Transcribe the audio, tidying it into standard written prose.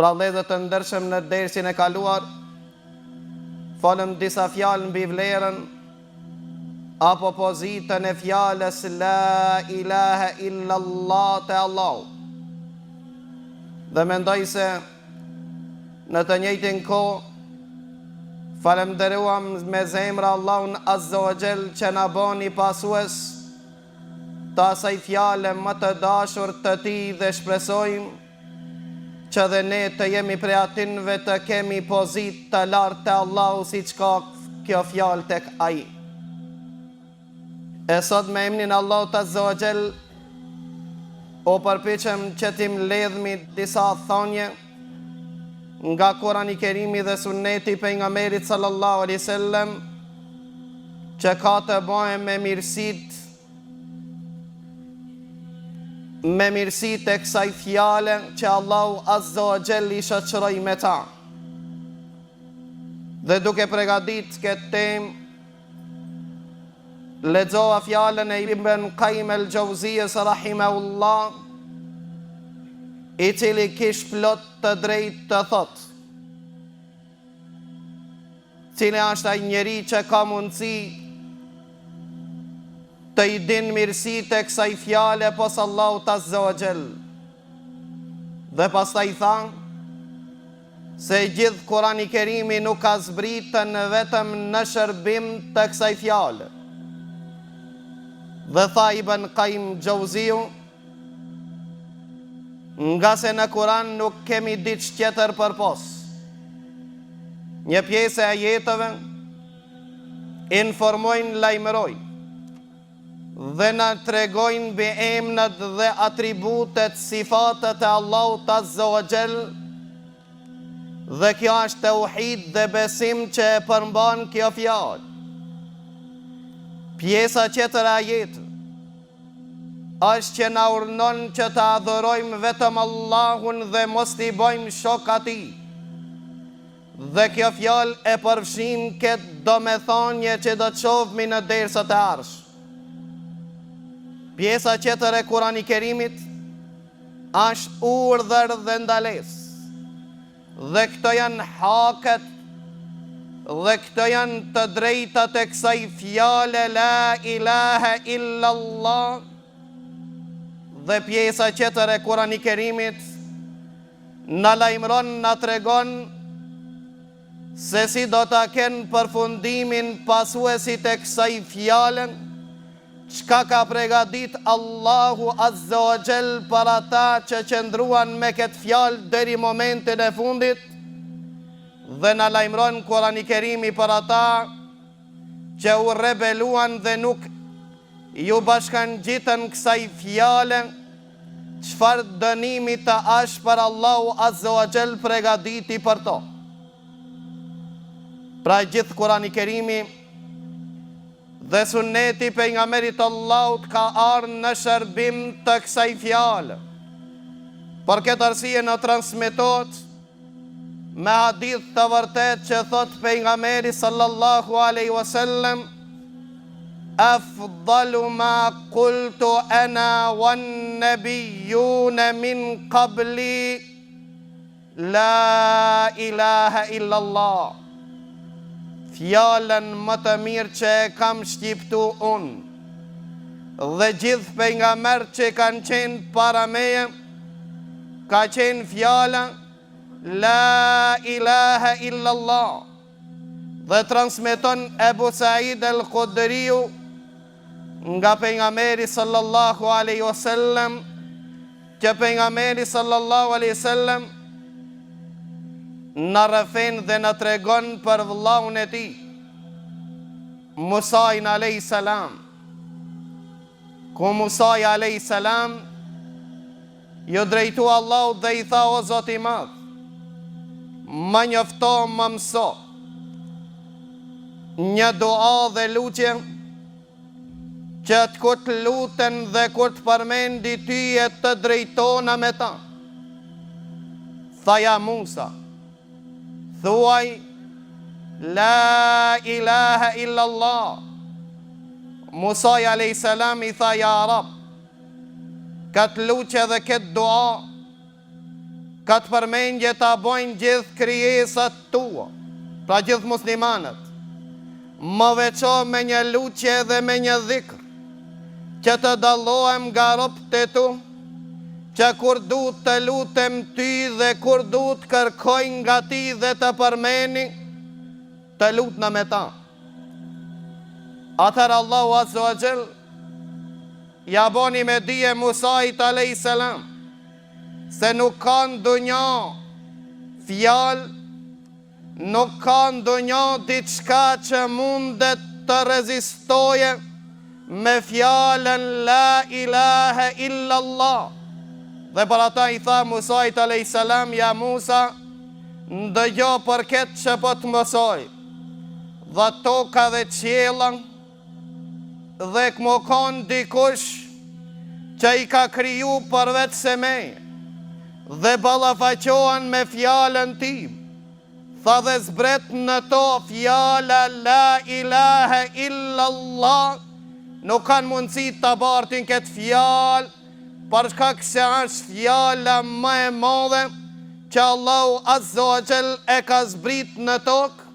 Pra vëllezër të ndershëm në dersin e kaluar folëm disa fjalë mbi vlerën apo pozitën e fjalës la ilaha illa Allah te Allahu. Dhe mendoj se në të njëjtin kohë falënderuam me zemra Allahun Azza wa Jall që na boni pasues të asaj fjale më të dashur të tij dhe shpresojmë që dhe ne të jemi prej atynve të kemi pozitë të lartë te Allahu siç ka kjo fjalë tek Ai. E sot me emnin Allahut Azza wa Jall u përpiqem që t'i mbledhmi disa thonje nga Kurani Kerimi dhe Sunneti i Pejgamberit sallallahu alaihi wasallam që ka të bëjë me mirësitë me mirësitë e kësaj fjale që Allahu Azza wa Jall i shoqëroi me ta. Dhe duke pregadit këtë temë, lexova fjalën e Ibn Kajim el Xheuzijës rahimehullah, i cili kish plot të drejtë të thotë. Cili është ai njeri që ka mundësi të i din mirësitë e kësaj fjale pos Allahut Azza wa Jall. Dhe pastaj tha se gjithë Kurani Kerimi nuk ka zbritën vetëm në shërbim të kësaj fjale. Dhe tha Ibn Kajim Xheuziu, Ngase në Kuran nuk kemi diç tjetër përpos. Një pjesë e ajeteve informojnë, lajmërojnë dhe na tregojnë mbi emnat dhe atributet, sifatet e Allahut Azza wa Jall dhe kjo është teuhid dhe besim që e përmban kjo fjalë. Pjesa tjetër e ajeteve është që na urdhënon që të adhurojmë vetëm Allahun dhe mos t'i bëjmë shok atij. Dhe kjo fjalë e përfshin këtë domethënie që do të shohmi në dersat e ardhshme. Pjesa tjetër e Kurani Kerimit është urdhër dhe ndalesë. Dhe këto janë haket dhe këto janë të drejtat e kësaj fjale la ilahe illa Allah dhe pjesa tjetër e Kurani Kerimit na lajmëron na tregon se si do ta kenë përfundimin pasuesit e kësaj fjale Çka ka pregadit Allahu Azza wa Jall për ata që qëndruan me këtë fjalë deri momentin e fundit dhe na lajmëron Kurani Kerimi për ata që u rebeluan dhe nuk ju bashkangjitën kësaj fjale çfarë dënimi të ashpër Allahu Azza wa Jall pregaditi për to. Pra gjithë Kurani Kerimi Dhe Sunneti i Pejgamberit të Allahut ka ardhë në shërbim të kësaj fjale. Për këtë arsye na transmetohet me hadith të vërtetë që thotë Pejgamberi sallallahu alaihi wasallam Afdalu ma qultu ana wan nabiyyun min qabli La ilahe illallah Fjalën më të mirë që e kam shqiptu unë dhe gjithë pejgamberët që kanë qenë para meje ka qenë fjala La ilahe illallah dhe transmeton Ebu Said el Khudriu nga pejgamberi sallallahu alaihi wasallam që pejgamberi sallallahu alaihi wasallam na rrëfen dhe na tregon për vëllaun e tij Musain alaihi salam ku Musai alaihi salam Iu drejtua Allahut dhe i tha o Zot i madh, më njofto, më mëso një dua dhe lutje që të kur të lutem dhe kur të përmendi ty e të drejtona me ta. Tha ja Musa, thuaj, La ilaha illa Allah. Musai a.s. i tha ja Rab, Këtë lutje dhe këtë dua. Këtë përmendje ta bojnë gjithë krijesat tua, pra gjithë muslimanët. Më veço me një lutje dhe me një dhikr, që të dallohem nga robët e tu, që kur du të lutem ty dhe kur du të kërkoj nga ti dhe të përmeni, të lutna me ta. Atëherë Allahu Azza wa Jall ja boni me dije Musait alejhi selam se nuk ka ndonjë fjalë, nuk ka ndonjë diçka që mundet të rezistoje me fjalën la ilahe illa Allah. Dhe për ata i tha Musait alejhi selam, ja Musa, ndëgjo për këtë që po të mësoj, dhe toka dhe qiella, Dhe me kanë dikush që i ka kriju përveç se meje dhe ballafaqohen me fjalën time, tha dhe zbret në to fjala la ilahe illa Allah, nuk kanë mundësi ta bartin këtë fjalë, për shkak se është fjala më e madhe që Allahu Azza wa Jall e ka zbrit në tokë.